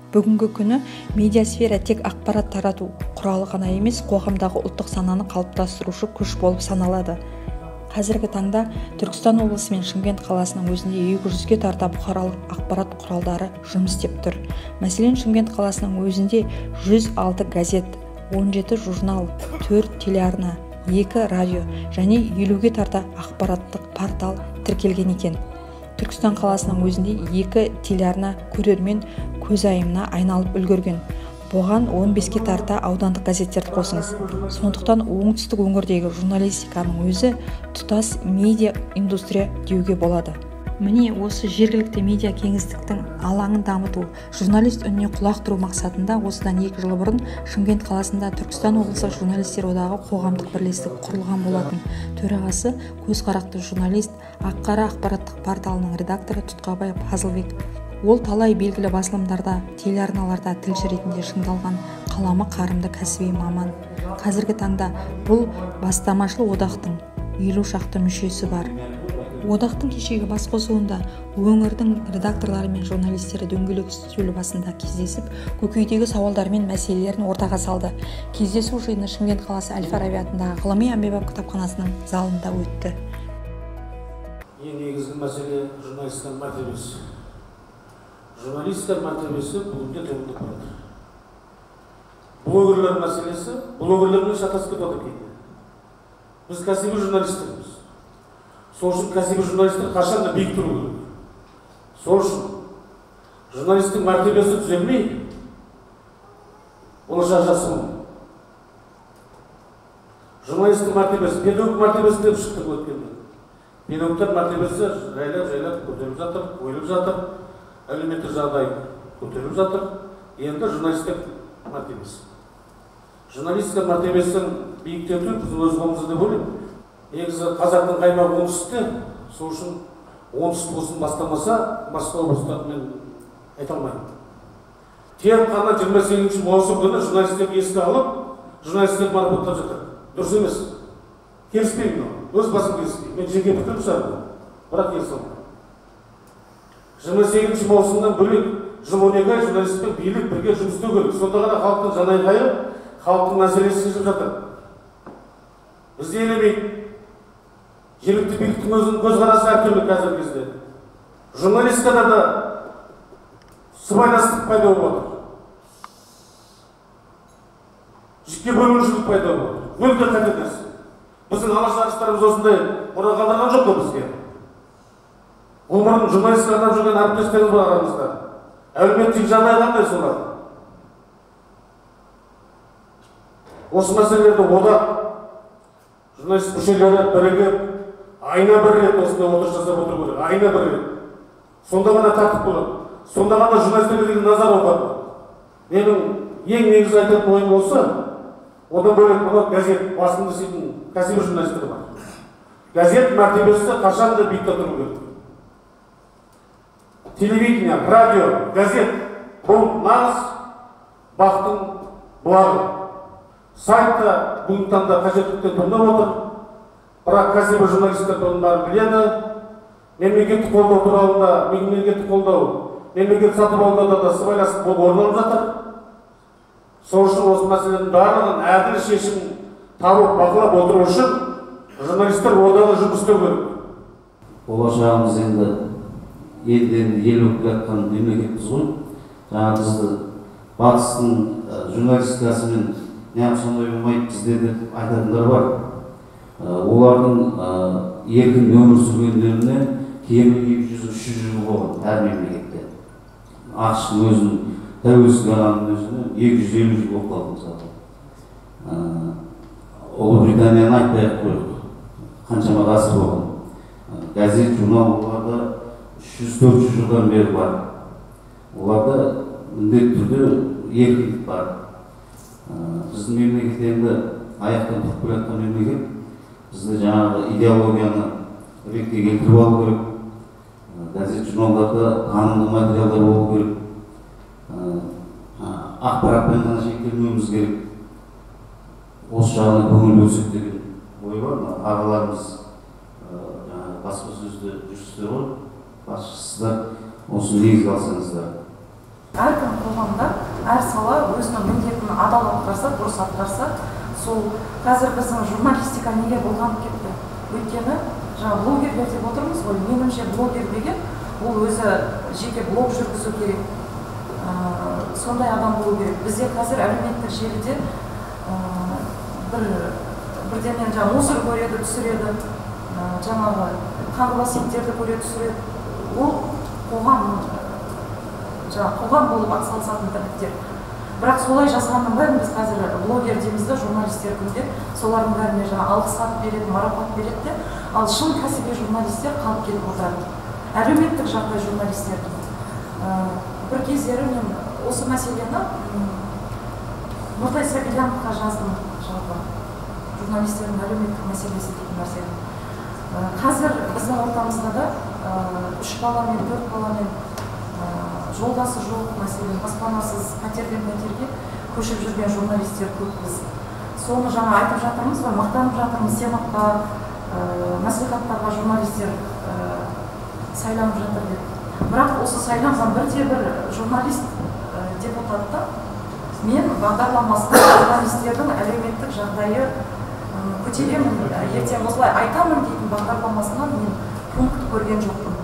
Бүгінгі күні медиасфера тек ақпарат тарату құралы ғана емес, қоғамдағы ұлттық сананы қалыптастырушы күш болып саналады. Қазіргі таңда Түркістан облысы мен Шымкент қаласының өзінде 200-ге тарта бұқаралық ақпарат құралдары жұмыс істеп тұр. Мәселен, Шымкент қаласының өзінде 106 газет, 17 журнал, 4 телеарна, 2 радио және 50-ге тарта ақпараттық портал тіркелген екен. Түркістан қаласының өзінде 2 телеарна көрермен көзайымына айналып үлгерген. Бұған 15-ке тарта аудандық газеттерді қосыңыз. Сондықтан оңтүстік өңірдегі журналистиканың өзі тұтас медиа индустрия деуге болады. Міне осы жергілікті медиа кеңістіктің алаңын дамыту, журналист үніне құлақ түру мақсатында осыдан 2 жыл бұрын Шымкент қаласында Түркістан облысы журналистер одағы қоғамдық бірлестігі құрылған болатын. Төрағасы көзқарақты журналист, Аққара ақпараттық порталының редакторы Тұтқабай Пазылбек. Ол талай белгілі басылымдарда, телеарналарда тілші ретінде шыңдалған қаламы қарымды кәсіби маман. Қазіргі таңда бұл бастамашыл одақтың 50 шақты мүшесі бар. Одақтың кешегі басқосуында өңірдің редакторлары мен журналистері дөңгелек үстел басында кездесіп, көкейдегі сауалдар мен мәселелерін ортаға салды. Кездесу жиыны Шымкент қаласы Әл-Фараби атындағы ғылыми әмбебап кітапханасының залында өтті. Ең негізгі мәселе журналистер мәртебесі. Журналистер мәртебесі бүгінде төмендеп барады. Блогерлер мәселесі, блогерлермен шатасып кетіп отыр кейде. Біз кәсіби журналистерміз. Сол үшін кәсіби журналистер қашан да биік тұру керек. Сол үшін журналистің мәртебесі түзелмей, болашақ жақсы болмайды. Журналистің мәртебесі, педагог мәртебесі деп шықтық өткенде. Педагогтар мәртебесі жайлап-жайлап көтеріліп жатыр, қойылып жатыр, әлеуметтік жағдай көтеріліп жатыр. Енді журналистік мәртебесі. Журналистика мәртебесін биіктету біздің өз қолымызда деп ойлаймын. Негізі қазақтың қаймағы оңтүстікте, сол үшін оңтүстік облысын бастамаса, басқа облыстарды мен айта алмаймын. Тек қана 28 маусым күні журналистерді еске алып, журналистерді марапаттап жатыр. Дұрыс емес. Келіспеймін мен. Өз басым келіспеймін. Мен жеке пікірім шығар, бірақ келісе алмаймын. 28 маусымнан бөлек жыл 12 ай журналист пен билік бірге жұмыс істеу керек. Сонда ғана халықтың жанайқайы, халықтың мәселесі шешіліп жатыр. Бізде елемейді. Жергілікті биліктің өзінің көзқарасы әртүрлі қазіргі кезде. Журналистикада да сыбайластық пайда болып жатыр. Жеке бөлінушілік пайда болып жатыр. Өте қате нәрсе. Біздің алаш арыстарымыз осындай мұра қалдырған жоқ қой бізге. Ғұмырын журналистикаға арнап жүрген әріптестеріміз бар арамызда. Әлеуметтік жағдай қандай солар? Осы мәселелерді одақ, журналист мүшелері бірігіп, айына бір рет осындай отырыс жасап отыру керек, айына бір рет. Сонда ғана тәртіп болады. Сонда ғана журналистерге деген назар аударылады. Менің ең негізгі айтатын ойым осы, одан бөлек мынау газет басында істейтін кәсіби журналистер бар. Газет мәртебесі қашан да биікте тұру керек. Телевидение, радио, газет бұл нағыз бақтың бұлағы. Сайтта бүгінгі таңда қажеттіліктен туындап отыр. Бірақ кәсіби журналистер бұның бәрін біледі. Мемлекеттік қолдау туралы да, мемлекеттік қолдау, мемлекет сатып алуда да сыбайластық болып орын алып жатыр. Сол үшін осы мәселенің барлығын әділ шешім тауып, бақылап отыру үшін журналистер одағы жұмыс істеу керек. Болашағымыз енді елден ел болып келе жатқан мемлекетпіз ғой. Жаңа бізді батыстың журналистикасымен неғып сондай болмайды бізде деп айтатындар бар. Олардың еркін өмір сүргендеріне кемі 200-300 жыл болған әр мемлекетте. АҚШ-тың өзінің тәуелсіздік алғанның өзіне 250 жыл болып қалды мысалы. Ұлыбританияны айтпай ақ қояйық, қаншама ғасыр болған. Газет, журнал оларда 300-400 жылдан бері бар. Оларда міндетті түрде еркіндік бар. Біздің мемлекет енді аяқтан тұрып келе жатқан мемлекет. Бізді жаңағы идеологияны ретке келтіріп алу керек. Газет, журналдарда танымды материалдар болу керек. Ақпаратпен ғана шектелмеуіміз керек. Осы жағына көңіл бөлсек деген ой бар. Ағаларымыз жаңағы баспасөзде жүрсіздер ғой, басшысыздар, осыны негізге алсаңыздар. Әркім қоғам Қоғамда әр сала өзінің міндетін адал атқарса, дұрыс атқарса, сол қазір біздің журналистика неге былғанып кетті? Өйткені жаңа блогерлер деп отырмыз ғой, меніңше, блогер деген ол өзі жеке блог жүргізу керек, сондай адам болу керек. Бізде қазір әлеуметтік желіде бір бірдемен жаңа мусор көреді, түсіреді, жаңағы қаңғыбас иттерді көреді, түсіреді. Ол қоғам, жаңағы қоғам болып атсалысатын тірліктер. Бірақ солай жазғанның бәрін біз қазір блогер дейміз да, журналистер күнде солардың бәріне жаңа алғыс хат береді, марапат береді де, ал шын кәсіби журналистер қалып кетіп отырады. Әлеуметтік жағдай журналистердің. Бір кездері мен осы мәселені Нұртай Сабильяновқа жаздым, жалпы журналистердің әлеуметтік мәселесі дейтін нәрсені. Қазір біздің ортамызда да үш баламен, төрт баламен, жолдасы жоқ, мәселен, баспанасыз, пәтерден пәтерге көшіп жүрген журналистер көп біз. Соны жаңа айтып жатырмыз ғой, мақтанып жатырмыз, сенатқа, мәслихаттарға журналистер сайланып жатыр деп. Бірақ осы сайланған бірде бір журналист депутатта мен бағдарламасында журналистердің әлеуметтік жағдайы көтеремін, ертең осылай айтамын дейтін бағдарламасынан мен пункт көрген жоқпын.